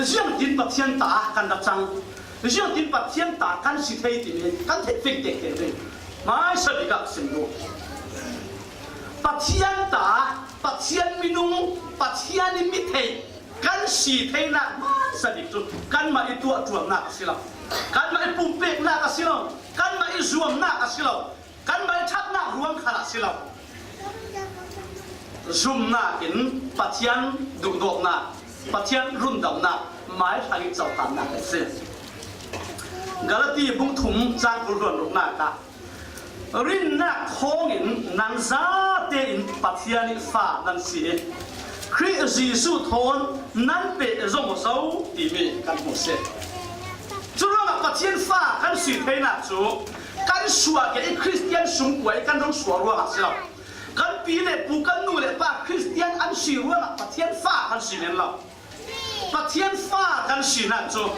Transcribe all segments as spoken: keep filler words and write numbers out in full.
Ziangtin Pathian ta kan la cang, ziangtin Pathian ta kan si thei timi kan theih fek tektek ding. Hmaisa bik ah sim duh. Pathian ta, Pathian minung, Pathian in mi theih kan si theinak hmaisa bik cu kanmah i tuah ṭuannak a si lo, kanmah i pumpeknak a si lo, kanmah i zuamnak a si lo, kanmah i ṭhatnak ruang khal a si lo. Zumnak in Pathian duhdawtnak, Pathian rundamnak mai hrang in cohlannak a si. Galati bung thum cang kul hluan ruknak ah, rinnak thawngin nang zate in Pathian i fa nan si i, Khrih Jesuh thawn nan pehzom aw zo timi kan hmu si. Curuangah Pathian fa kan si theinak cu kan suah ke i Khristian sungkua i kan rung suah ruangah si lo. Kan pi le pu, kan nu le pa Khristian an si ruangah Pathian fa kan si men lo. Pathian fa kan sinak cu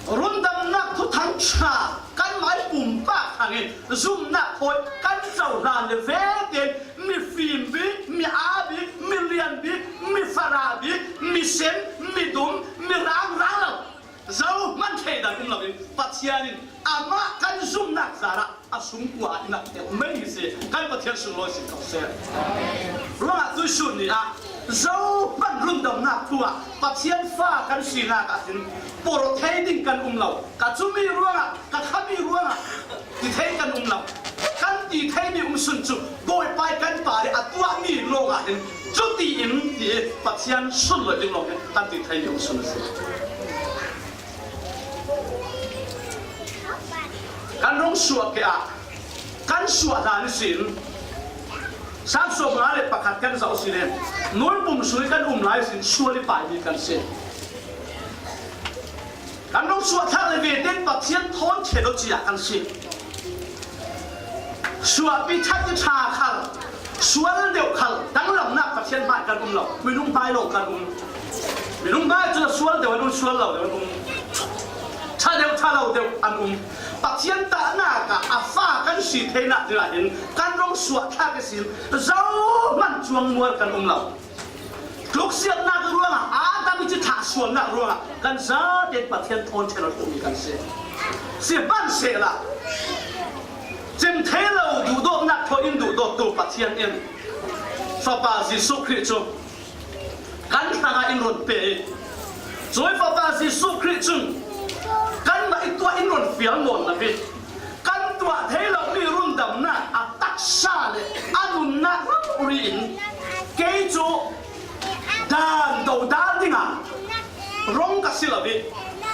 rundamnak thuthang ṭha kanmah i pumpak hrangin zumnak thawi kan cohlan le vete in mifim bik, mi-aa bik, milian bik, mifara bik, misen, midum, mirang rang lo, zohman thleidan um loin Pathian in amah kan zumnak zarah a sungkua ah i ngakter mei hi si. Kan Pathian sunglawi si ko seh. Ruangah tuihsun ni ah zohman rundamnak thu ah Pathian fa kan sinak ah hin porh thei ding kan um lo. Ka cumi ruangah, ka khami ruangah ti thei kan um lo. Kan ti theimi um sun cu Bawipa i kan Pa le a tuahmi lawngah hin cuti in ti Pathian sunlawi ding lawng hin kan ti theimi um sun a si. Kan rung suah ke ah kan suah hlan ihsin, Salm sawmnga le pakhat kan zoh si le, nuipum sung i kan um lai ihsin sual i paimi kan si. Kan rung suahthlak le vete in Pathian thawn ṭheh lo cia kan si. Suahpi ṭhat i ṭha khal, sual deuh khal, danglamnak Pathian hmai kan um lo, minung hmai lo kan um. Minung hmai cu sual deuh an um, sual lo deuh an um. Ṭha deuh, ṭha lo deuh an um. Pathian tahnak ah a fa kan si theinak dingah hin kan rung suahthlak ihsin zohman cuangmual kan um lo. Tluksiatnak ruangah Adam i cithlah sualnak ruangah kan zate Pathian thawn ṭheh lo tukmi kan si. Sihmanhsehlaw, cim thei lo duhdawtnak thaw in duhdawttu Pathian in Fapa Jesuh Khrih cu kan hrangah in run pe i, cui Fapa Jesuh Khrih cun kanmah i tuah in run fial nawn lo i, kan tuah thei lomi rundamnak a taksa le a nunnak rori in kei cu dan dodal dingah rung ka si lo i,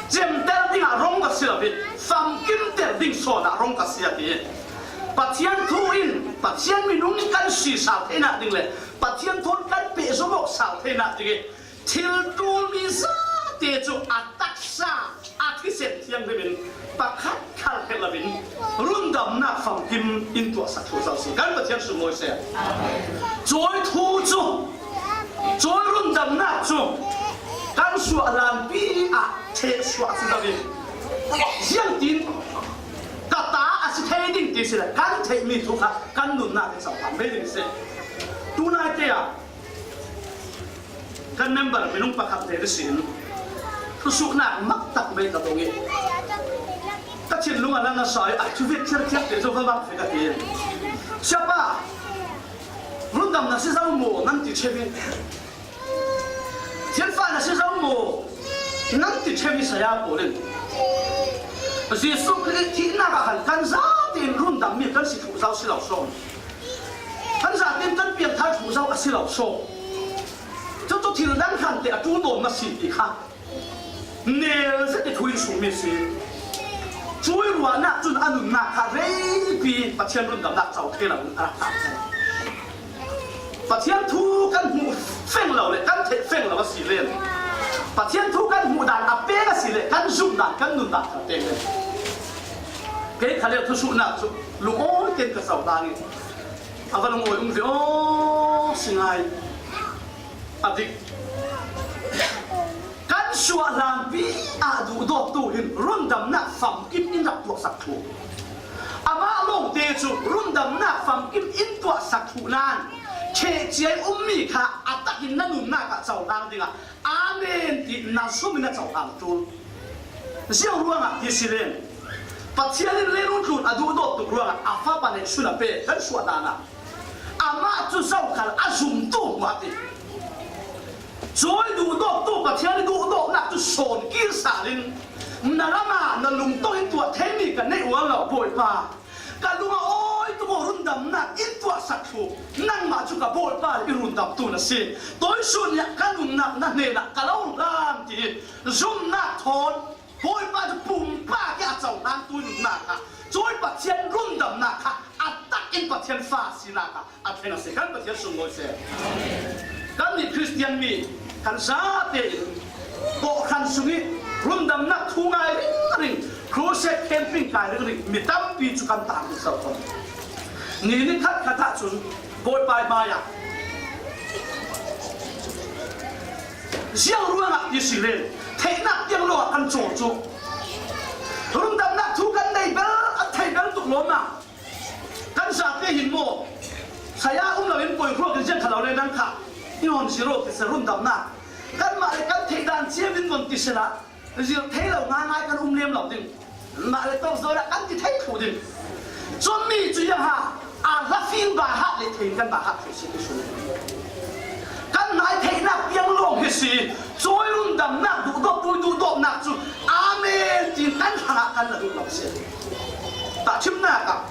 cemter dingah rung ka si lo i, famkimter ding sawn ah rung ka si a ti. Pathian thu in Pathian minung kan si sal theinak ding le Pathian thawn kan pehzom awk sal theinak ding i, thil ṭulmi zate cu a taksa, a thisen thianghlim in pakhat khal hreh loin rundamnak famkim in tuahsak thu zo si. Kan Pathian sunglawi seh. Cui thu cu, cui rundamnak cu kan suah hlanpi ah ṭheh suah si zo i, ziangtin ka ta a si thei ding ti si le kan theihmi thu kha kan nunnak in cohlan mei ding si. Tunaite ah kan member minung pakhat te ihsin thusuhnak maktak mei ka tong i, ka thinlung a na na sa i, a cu vek thiarthiar te cu va vak ve ka ti. Siapa, rundam na si zo maw nan ti cheu i, thianfa na si zo maw nan ti cheu i saya pawl in Jesuh Khrih thihnak ah khan kan zate in rundammi kan si thluh zo si lo sawn. Kan zate in kan piangthar thluh zo a si lo sawn. Cucu thil dang hran te a ṭul tawn maw si ti kha nel zet i thu in sungmi si. Cui ruahnak cun a nunnak kha reipi Pathian rundamnak co thei lo in a rak tak. Pathian thu kan hmuh feng lo le kan theih feng lo a si len Pathian thu kan hmuh dan a pek a si le kan zumh dan, kan nun dan kha pek len. Kei kha le thusuhnak cu lungawi tein ka cohlang i a va lungawi um ve aw si ngai. A dik. Kan suah hlanpi ah duhdawttu hin rundamnak famkim in rak tuahsak thluh. Amah lawngte cu rundamnak famkim in tuahsak thluh nain ṭheh cia i ummi kha a tak in na nunnak ah cohlang dingah Amen ti na zum in a cohlan a tul. Ziang ruangah ti si leng, Pathian in leitlun a duhdawt tuk ruangah a Fapa neihsun a pe kan suah danah amah cu zokhal a zumtu hmuah ti. Cui duhdawttu Pathian i duhdawtnak cu sawn kir sal in na lamah na lungtong in tuah theimi ka neih ual lo, Bawipa. Ka lung a awi tuk aw, rundamnak in tuahsak thlu. Nangmah cu ka Bawipa le i rundamtu na si. Tuisun nih ka nunnak na hnenah ka lo hlan ti zumnak thawn Bawipa cu pumpak i a cohlan tu nunnak kha, cui Pathian rundamnak kha a tak in Pathian fa sinak kha a thleng a si. Kan Pathian sunglawi seh. Kannih Khristian mi kan zate in kawhhran sungih rundamnak thu ngai ringring, crusade camping kai ringring mi tampi cu kan tang ding so ko. Ni ni khat khat ah cun Bawipa hmaiah ziang ruangah ti si len, theihnak tiang lawngah kan cawl cu. Rundamnak thu kan nei bel, an thei bel tuk lawm ah. Kan zate hin maw, saya um lo in poi hruak in ziang kha lo le, nang kha i hon si rawk ti se, rundamnak. Kanmah le kan theih dan cio in von ti sehla, zirh thei lo ngaingai kan um lem lo ding. Mah le tawk zawn ah kan ti thei thlu ding. Cumi cu yang ha, a hlafing bahak le thei kan bahak thei si ti sun. Kan nai theihnak tiang lawng hi si, cui rundamnak duhdawttu duhdawtnak cu amen tiin kan hrangah kan la duh lo si. Tahṭhimnak ah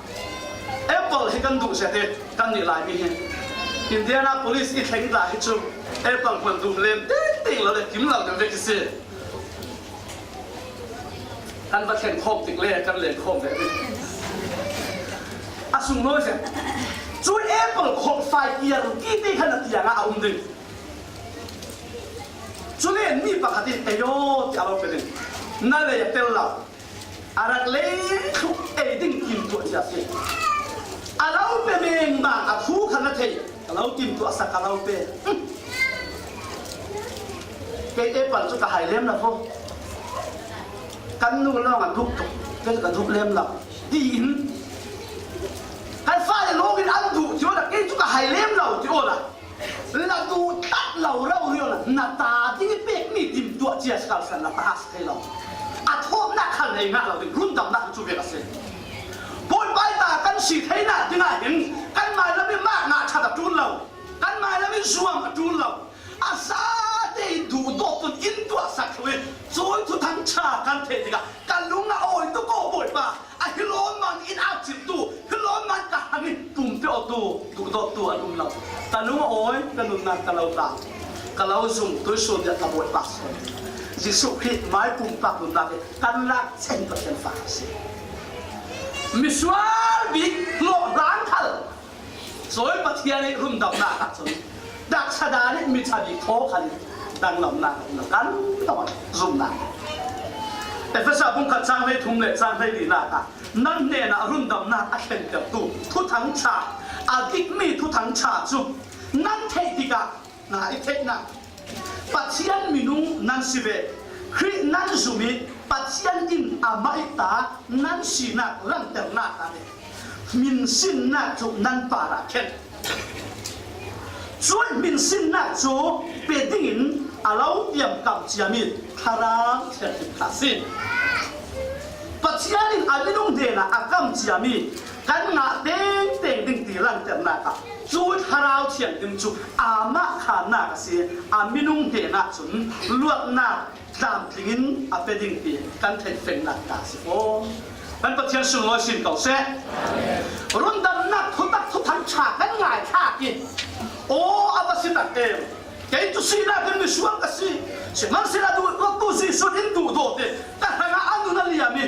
apple hi kan duh zia te, kannih Laimi hi. Indianapolis i thleng ta hi cu apple hmuan duh lem tengteng lo le kim lo deuh vek hi si. Kan va thlen khawm tik le kan len khawm ve ding. A sunglawi zia. Cui apple khawh fai kiar ti te khan a tiang ah a um ding. Cu len mi pakhat in ei aw ti a lo pe ding. Na lei a tel lo. A rak lei thluk ei ding tim tuah cia si. A lo pe mengbang a thu khan a thei. Ka lo timtuah sak, ka lo pe. Kei te pal cu ka hai lem lo. Kan nu lawng a duh tuk, kei ka duh lem lo. Tiin kan fale lawng in an duh ti awla, kei cu ka hai lem lo ti awla. La duh tlat lo rori awla, na ta ding i pekmi timtuah cia si kalsan na ta si thei lo. A thawpnak khal nei ngah lo ding, rundamnak cu vek a si. Bawipa ta kan si theinak dingah hin kan mailam i mah ngah ṭhat a ṭul lo. Kan mailam in zuam a ṭul lo. A zate in duhdawt tun in tuahsak thlu in cui thuthang ṭha kan theih tikah ka lung a awi tuk aw Bawipa, a hi lawmman in a cimtu, hi lawmman ka hang in pumpe awtu, duhdawttu an um lo. Ka lung a awi, ka nunnak ka lo tlau, ka lo zung, tuisun tiah ka Bawipa sawn. Jesuh Khrih mai pumpak nunnak in kan lak cen Pathian fa a si. Misual bik hlawh hlan khal Cui Pathian i rundamnak ah cun taksa dan i miṭha bik thaw khan danglamnak a um lo, kan lo zumnak. Efesa bung khat cang hlei thum le cang hlei linak ah nan hnenah rundamnak a thlentertu thuthang ṭha, a dikmi thuthang ṭha cu nan theih tikah na i theihnak Pathian minung nan si ve. Khrih nan zum i Pathian in amah i ta nan sinak langhternak ah hminsinnak cu nan parah khenh. Cuih hminsinnak cu pe dingin a lo tiamkam ciami Thlarau Thianghlim kha a si. Pathian in a minung hnenah a kam ciami kan ngah tengteng ding ti langhternak ah cu Thlarau Thianghlim cu amah khannak a si. A minung hnenah cun luatnak tlamtling in a pe ding ti kan theih fengnak ta a si fawn. Kan Pathian sunglawi sin ko seh. Rundamnak thutak thuthang ṭha kan ngaithlak i, aw, a va si tak em. Kei cu sinak in misual ka si. Sihmanhsehlaw duhdawttu Jesuh in duhdawt i ka hrangah a nun a liam i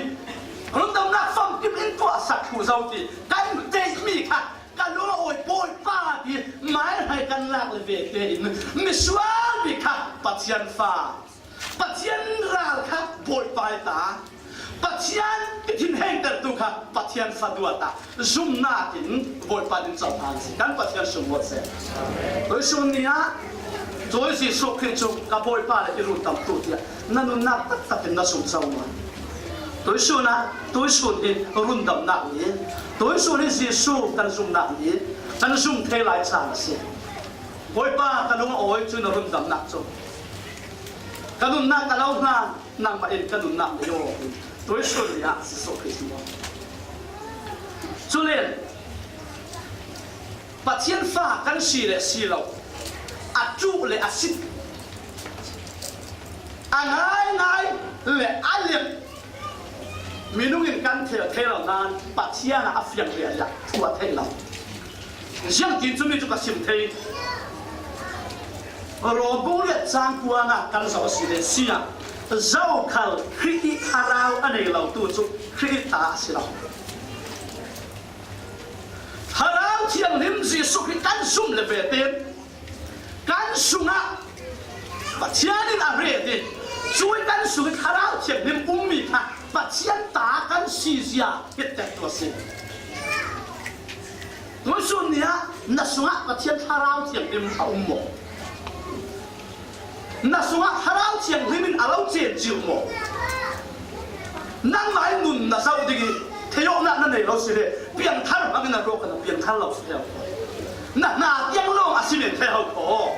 rundamnak famkim in tuahsak thlu zo ti kan theihmi kha ka lung a awi Bawipa ti mai hlei kan lak le ve tein misual bik kha Pathian fa, Pathian ral kha Bawipa i ta, Pathian i thinhengtertu kha Pathian fa duat ah zumnak in Bawipa din cohlan si. Kan Pathian sunglawi seh. Tuisun ni ah cui Jesuh Khrih cu ka Bawipa le i rundamtu tiah na nunnak taktak in na zumh co maw? Tuisun ah, tuisun hi rundamnak ni, tuisun hi Jesuh kan zumnak ni, kan zum thei lai caan a si. Bawipa, ka lung a awi cu na rundamnak cu Ka nunnak ka lo hna, nangmah in ka nunnak na aw. Tuisun ni ah Jesuh Khrih hmuh. Culen Pathian fa kan si le si lo, a ṭuh le a sit, a ngaingai le a lem, minung in kan thei thei lo nain Pathian ah a fiang riahriah thu a theih lo. Ziangtin cumi cu ka sim thei. Rom bung riat cang kuana kan zoh a si le si ah, zokhal Khrih i thlarau a nei lo tu cu Khrih i ta a si lo. Thlarau Thianghlim Jesuh Khrih kan zumh le ve tein kan sungah Pathian in a ret i, cui kan sung i Thlarau Thianghlim ummi kha Pathian ta kan si zia hi tek tu a si. Tuisun ni ah na sungah Pathian Thlarau Thianghlim a um maw? Na sungah Thlarau Thianghlim in a lo cen cil maw? Nangmah in nun na zoh ding i theihawknak na nei lo si le, piangthar hmang in a ruak na piangthar lo si le, na hna tiang lawng a si men thei ho kho.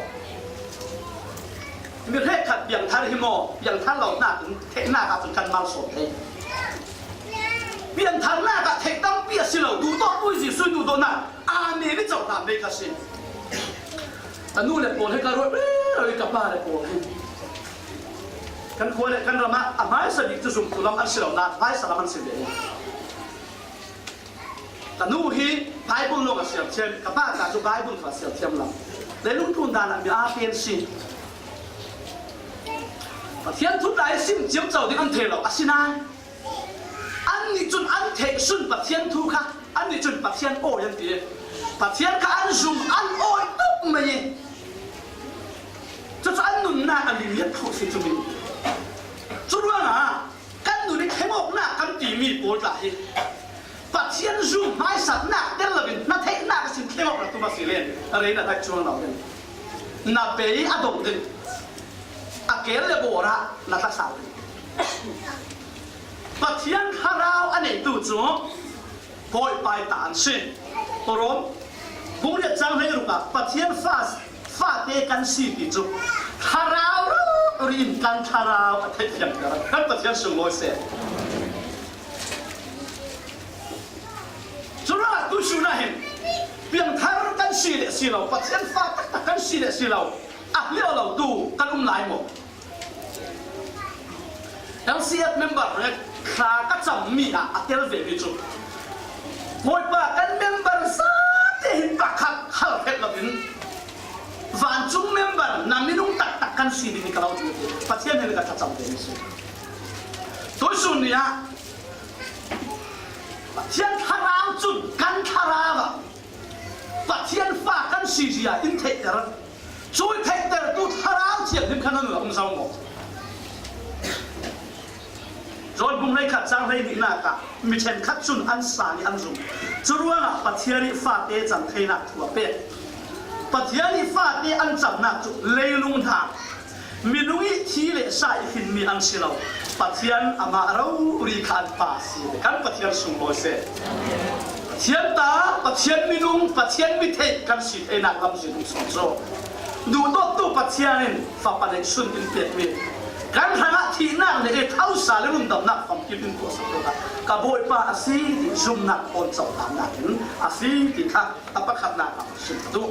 Mi hrekkhat piangthar hi maw, piangthar lo hna cun theihnak ah cun kan malsawm thei. Piangtharnak ah theih tampi a si lo, duhdawttu i Jesuh duhdawtnak aa men i cohlan ve kha si. Ka nu le pawl hi ka ruat rero i ka pa le pawl hi. Kan khua le kan ram ah a hmaisa bik cu zumtu lam an si lo nain hmaisa lam an si ve. Ka nu hi Bible lawng a siam thiam, ka pa ta cu Bible kha a siam thiam lo. Leilung tlun dan ah mi aa pen si. Pathian thu tlai sim ciamco ding an thei lo, asinain annih cun an theih sun Pathian thu kha, annih cun Pathian awi an ti. Pathian kha an zum, an awi tuk mai i, cucu an nunnak a limhiat khuh si cu mi. Cu ruangah kan nun i thlengawknak kan timi pawl tla hi Pathian zum hmaisatnak tel loin na theihnak a sin thlengawk na tum a si len, rei na daih cuang lo ding, na bei a dong ding, a kel le bawr ah na tlasau ding. Pathian Thlarau a neitu cu Bawipa i ta an si. Rom bung riat cang hleiruk ah Pathian fa, fate kan si ti cu Thlarau rori in kan thlarau a theihfiangter kan Pathian sunglawi seh. Curuangah tuihsun ah hin piangthar kan si le si lo, Pathian fa taktak kan si le si lo, a hliau lo tu kan um lai maw? L C F member he thla ka cammi ah a tel vemi cu, Bawipa, kan member zate hin pakhat hal ṭheh loin vancung member na minung taktak kan si ding i ka lo ti. Pathian he ka thlacam vemi si. Tuihsun ni ah Pathian Thlarau cun kan thlarau ah Pathian fa kan si zia in theihter. Cui theihtertu Thlarau Thianghlim kha nan um zo maw? John bung hleikhat cang hleihnihnak ah mi ṭhenkhat cun an sang i an zum. Curuangah Pathian i fate cang theinak thu a pek. Pathian i fate an camnak cu leilung hna minung i thi le sa i hrinmi an si lo. Pathian amah rori kha an pa a si. Kan Pathian sunglawi seh. Pathian ta, Pathian minung, Pathian mi theih kan si theinak lamzin um sawm cu duhdawttu Pathian in fapa neih sun in pekmi, kan hrangah thihnak le i thausa le rundamnak famkim in tuahsak lo ka Bawipa a si ti zumnak tawn cohlannak in a si ti kha a pakhatnak ah sim ka duh.